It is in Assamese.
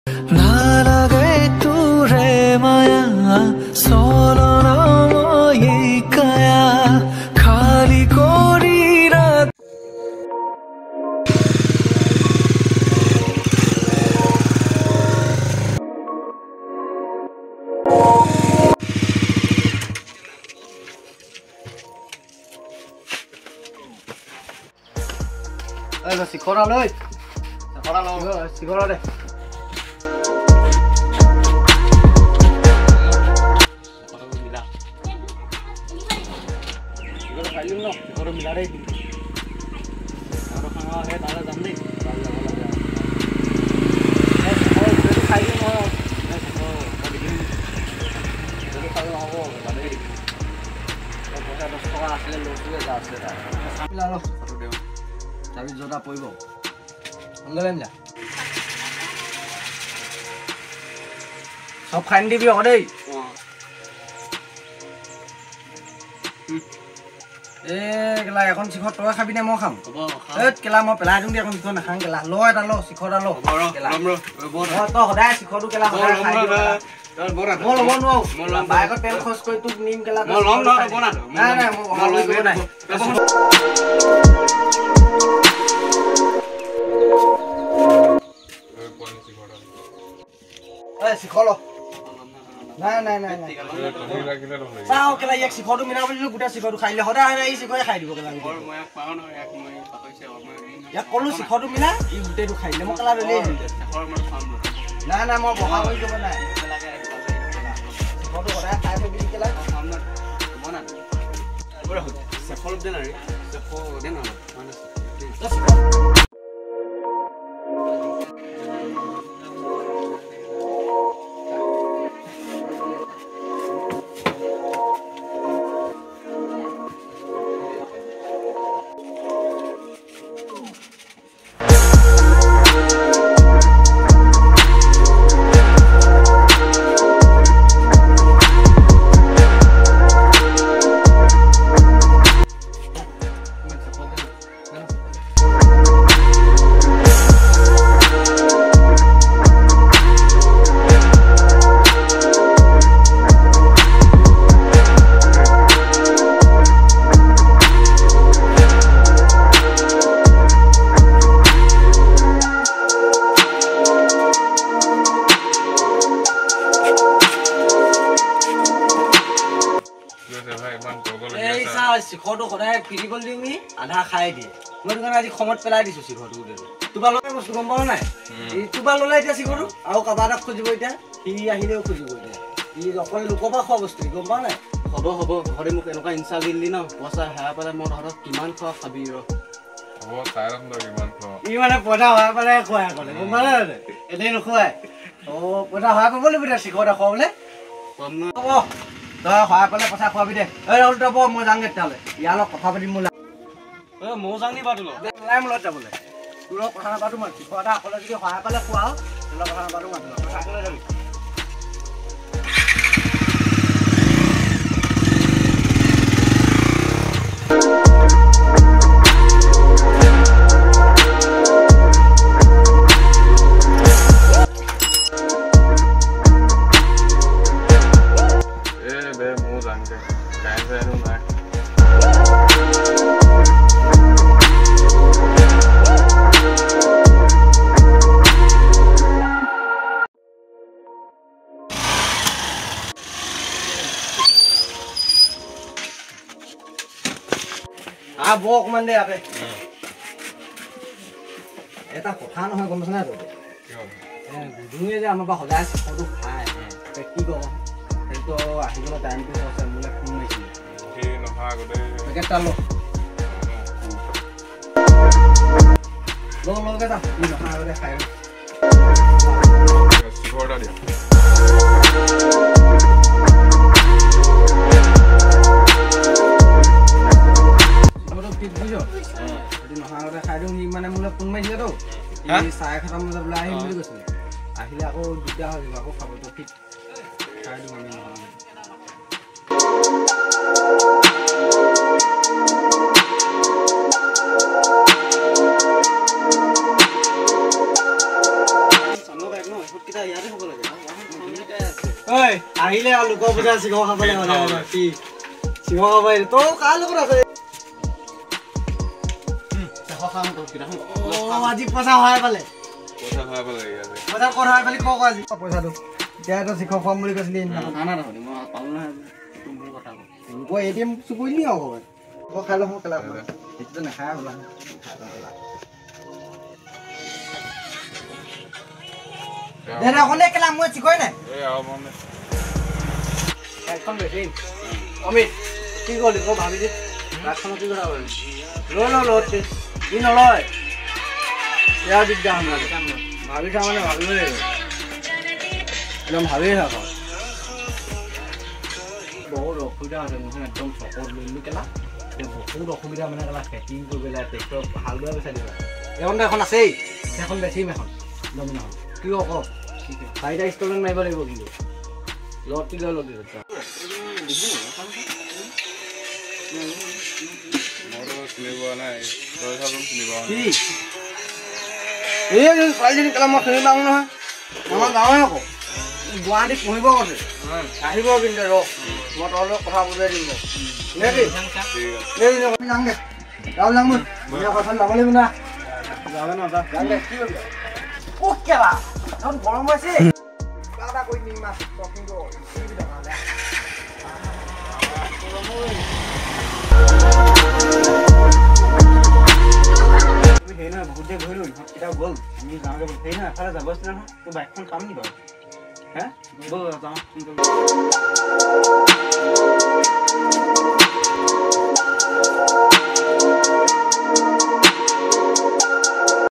নালাগে তোৰে মায়া চলনাময়ী কায়া খালী কৰি ৰাখ। শিখৰা লৈ, শিখৰা ল, শিখৰা দে। খাই দিম ন, শিখৰটো মিলা দেই। সেই তালৈ যাম দেই, তালৈ যাব লাগে। খাই দিম নহয়, খালে নহ'ব, পইচা 10 টকা আছিলে, লৈছোৱে, যা আছিলে তাৰ। মিলা ৰ, চাবি য'তা পৰিব, সোনকালে মিলা। চব খাই নিদিবি আকৌ দেই। এই কেলা, এখন শিখৰ তই খাবি নে মই খাম? এই কেলা, মই পেলাই দিম দে। এখন শিখৰ নাখাং কেলা। ল, এটা ল, শিখৰ এটা ল কেলা। তই সদায় শিখৰটো কেলা সদায় খাই। মই ল'ব নোৱাৰো, বাইকত তেল খৰচ কৰি তোক নিম কেলা। নাই নাই, মই নাই। শিখৰ ল। নাই নাই নাই নাই, চাওঁ কেলা, ইয়াক শিখৰটো মিলাব দিলো, গোটেই শিখৰটো খাই দিলে। সদায় সদায় ই শিখৰে খাই দিব কেলা। ইয়াক ক'লো শিখৰটো মিলা, ই গোটেইটো খাই দিলে। মই কেলা দলিয়ে। নাই নাই, মই বহা কৰি যাব নাই। শিখৰটো সদায় খাই থবি কেলা। শিখৰটো সদায় পিটিবলৈ দিওঁ, ই আধা খাই দিয়ে। মই সেইটো কাৰণে আজি খঙত পেলাই দিছো শিখৰটো গোটেইটো। তোবা ল'লে বস্তু গম পাৱ নাই? তোবা ল'লে এতিয়া শিখৰটো আৰু কাৰোবাৰ এটাক খুজিব। এতিয়া সি আহিলেও খুজিব। এতিয়া ই অকল লোকৰ পৰা খোৱা বস্তু, গম পাৱ নাই? হ'ব হ'ব, তহঁতে মোক এনেকুৱা ইনচাল্ট দিলি ন, পইচা হেৰাই পেলাই মই তহঁতক কিমান খোৱা খাবি ৰ। ই মানে পইচা সহায় পালে খুৱাই অকলে, গম পালে? এনেই নোখোৱাই। অ', পইচা সহায় পাব লাগিব এতিয়া শিখৰ এটা খুৱাবলে। হ'ব, তই সহায় পালে পইচা খোৱাবি দে। এই ৰাহুল, তই মই যাওঁগে তেতিয়াহ'লে, ইয়াৰ লগত কথা পাতিম। মোলৈ ময়ো যাওঁ নি বাৰু তোৰ লগত? নাই, মোৰ লগত যাবলৈ তোৰ লগত কথা নাপাতো মই। শিখৰ এটা অকলে যদি সহায় পালে খোৱা, তোৰ লগত কথা নাপাতো মই। তোৰ লগত চাইকেল যাবি। আহ, বৰ অকণমান দে ইয়াতে। এটা কথা নহয়, গম পাইছ নাই তই? গুডুৱে যে আমাৰ পৰা সদায় শিখৰটো খায়, কি কওঁ, সেইটো আহিবলৈ টাইমটো হৈছে, মোলৈ ফোন মাৰিছিলে। পেকেট এটা ল, ল লগে যা, ই নহা আগতে খাই। বুজিছ, সেইটো নহা আগতে খাই দিওঁ। সি মানে মোলৈ ফোন মাৰিছিলেতো, সি 7:30 বজাত ওলাই আহিম বুলি কৈছিলে। আহিলে আকৌ দিগদাৰ হৈ যাব, আকৌ খাবতো। ঠিক, খাই দিওঁ আমি নহা আগতে। ভাতকেইটা ইয়াতে হ'ব লাগে। ঐ আহিলে আৰু লোকৰ পূজা চিঙৰ খাবলৈ হ'লে কি চিঙৰ খাব আহিলে তই কাৰ লগত আছে? আজি পইচা সহায় পালে, পইচা ক'ত সহায় পালি কওঁ আজি পইচাটো। এতিয়া তই শিখৰ খুৱাম বুলি কৈছিলি, মই এ টি এম চুৰ কৰিলি আকৌ। মই খাই লওঁ কেলা, সেইটোতো নাখায় হ'লা। দে দে অকণ দে কেলা, মই চিকই নাই। বাইকখন বেছি অমিত কি কৰিলি ক ভাবি দে। বাইকখনত কি কথা কৰিলি? লৈ ল ল কি নলয় ইয়াৰ দিগদাৰ। ভাবি থা মানে ভাবিব লাগিব, একদম ভাবিয়ে থাক। বহুত অসুবিধা হৈছে মোৰ, একদম চকত লৈ ল'লো কেলা। বহুত অসুবিধা মানে কেলা, খেতি কৰিব লাগে, ট্ৰেক্টৰ হাল বোৱা বেচাই দিবা। এইখনতো এখন আছেই, সেইখন বেচিম এখন ডমিনাখন। কি ক চাৰিটা ইনষ্টলমেণ্ট মাৰিব লাগিব, কিন্তু লটি লৈ লটি। এই ছোৱালীজনী কেলা মই চিনি পাওঁ নহয়, আমাৰ গাঁৱে আকৌ গুৱাহাটীত পঢ়িব গৈছে, আহিব কিন্তু ৰ মই তোৰ লগত কথা বুজাই দিম নে কি? যামগে যাম কথা যাব লাগিব না। কি কৰিবি? অ কেলা এখন গৰম হৈছে, কিবা এটা কৰি নিম মাছ কিন্তু। হেৰি নহয়, বহুত দেৰি ঘূৰিলোঁ, ইহঁতকেইটাও গ'ল, আমি যাওঁগৈ। হেৰি নহয়, এফালে যাব আছিলে নহয়, তোৰ বাইকখন পাম নি বাৰু? হে ব'ল যাওঁ।